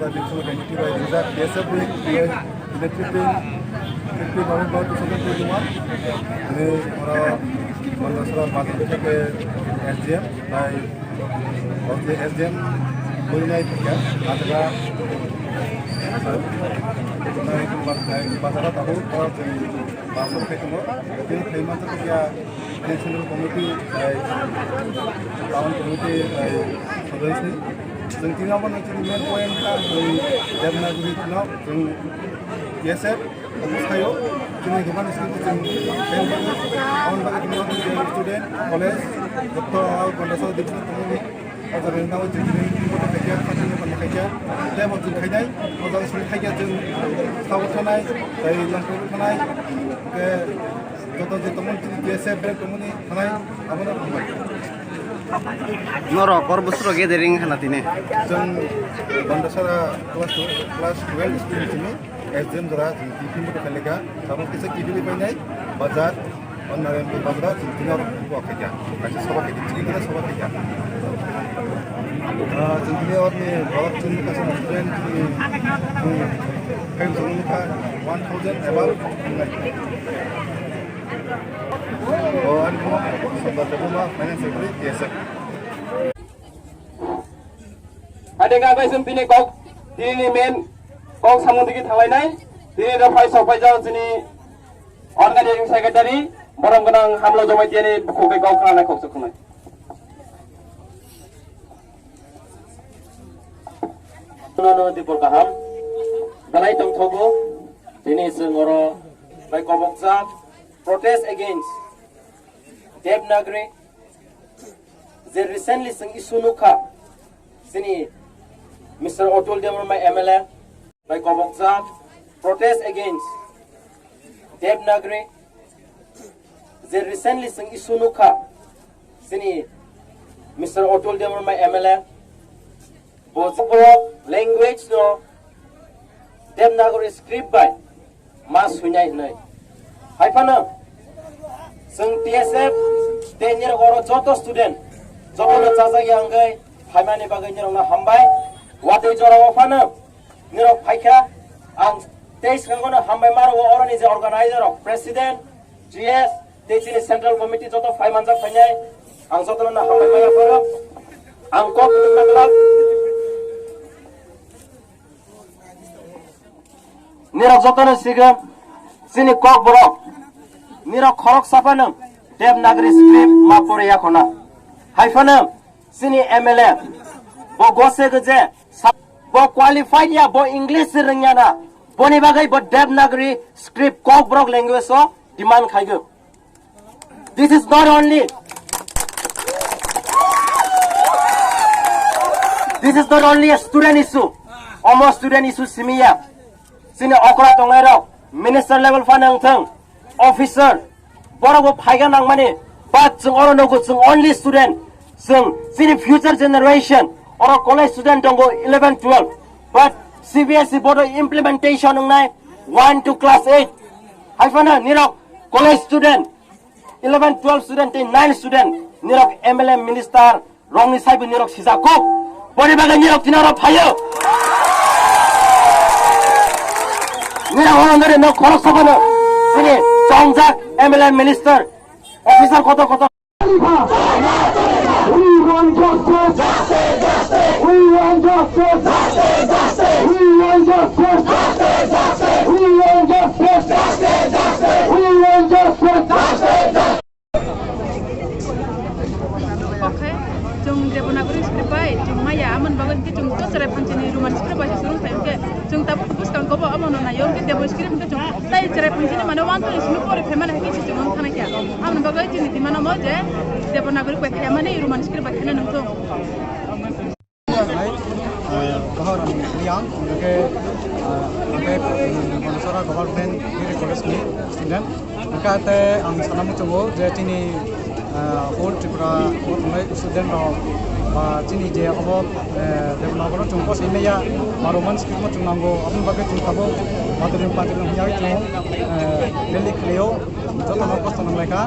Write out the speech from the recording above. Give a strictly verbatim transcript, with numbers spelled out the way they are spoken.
T S F ni T S F ni T S F ni fifteen November two thousand twenty-one. Ini oro Bandasara Bazar ke S D M, tai oro S D M bui nai thika, ataka nai bazar tahu oro bazar ke tengok, ini thai masa kia Central Committee, eh, Town Committee, eh, Sodai sini. Jeng tini abo nang chini main point ka, jeng Devanagari no, jeng T S F, obo sayo, chini Roman script jeng, jeng, on bagi tini abo jeng student, college, doctor, Bandasara Division Committee, obo renda o jeng tini abo kaiya, khatini abo kaiya, tei abo jeng khainai, obo jeng khaikya jeng, sabo thanai, tei langkoi thanai, ke, Joto je tongmani chini T S F break tongmani thanai abono hambai. Norok kor bosoro gathering khana tini. Jeng Bandasara class two, class twelve school ni chini S D M jora jeng tiffin bo khaileka. Tamo kisa kiduli painai bazar, on Narayanpur bazar jeng tini oro bo khaika. Kaisa soba khaika, chini kisa soba khaika. Ah, jeng tini orni borok chini kaisa student chini, hmm, kai jeng kha one thousand above. O ani bumo Sambal Debbarma, Finance Secretary, T S F. Ade ka bai sum tini kok, tini main kok samung digi thanglai nai, tini da phai sok phai jao chini organizing secretary, borom gwnang Hamlo Jamatia ni bukhuk bai kok khana kok sukhnai. Nono dipor kaham, belai tongthogo, tini chwng oro bai kobokjak, protest against Devanagari, je recently chwng issue nukha, chini Mister Atul Debbarma M L A bai kobokjak protest against Devanagari, je recently chwng issue nukha, chini Mister Atul Debbarma M L A, bo language no Devanagari script bai ma swinai hwnwi. Hai phano chwng T S F tei nirok oro joto student jotono chajak ya wngwi phaimani bagwi nirokno hambai. Watwi jorao phano nirok phaikha, ang tei swkango no hambai ma rwo oroni je organizer rok, president, G S, tei chini central committee joto phai manjak phainai, ang jotono no hambai maya pharo. Ang kok nangla. Nirok jotono sigem, chini kok borok. Nirok khorok sapanang Devanagari script ma pore yakhona. Hai phano chini M L A bo gose gje sa-, bo qualified ya, bo English rwngya na. Boni bagwi bo Devanagari script kok borok language o demand khaigo. This is not only, this is not only a student issue. Omo student issue simiya. Chini okra tongnai rok, minister level phano wngthang, officer, borok bo phaiga nangmani, but chwng oro nugo chwng only student, chwng chini future generation, oro college student tongo eleven twelve, but C B S E board o implementation wngnai one to class eight. Hai phano nirok college student, eleven twelve student tei nine student nirok M L A minister rokni saibo nirok sijak kok. Boni bagwi nirok tini oro phaio. Nirok oro nari nok khorok sabono chini chongjak M L A minister officer kotor kotor. We want justice. We want justice. We want justice. We want justice. We want justice. Oke, chwng Devanagari script bai chwng maya, amoni bagwi hwnkhe chwng to cherai phanchini Roman script bai se swrwng thai hwnkhe, chwng tabuk bwskango bo omono naio hwnkhe Devo script hwnkhe chwng tai cherai phanchini mane one to simi pori phaimani hai khe se chwng wng thana khe. Amoni bagwi chini demand omo je Devanagari bai khaimani Roman script bai kheno nangthung. Hai, eh, Bahar Reang, hingke, eh, hingke, eh, Bandasara Government Degree College ni student. Hingke ate ang sana muchungo je chini, eh, whole Tripura o tongnai student rok, ba chini je obo, eh, Devanagari o chwng kosoi maya, ba Roman script no chwng nango, aboni bagwi chwng tabuk Baturing Patiring hwnwi chwng, eh, rally khlaio, jotono kosto nanglaikha.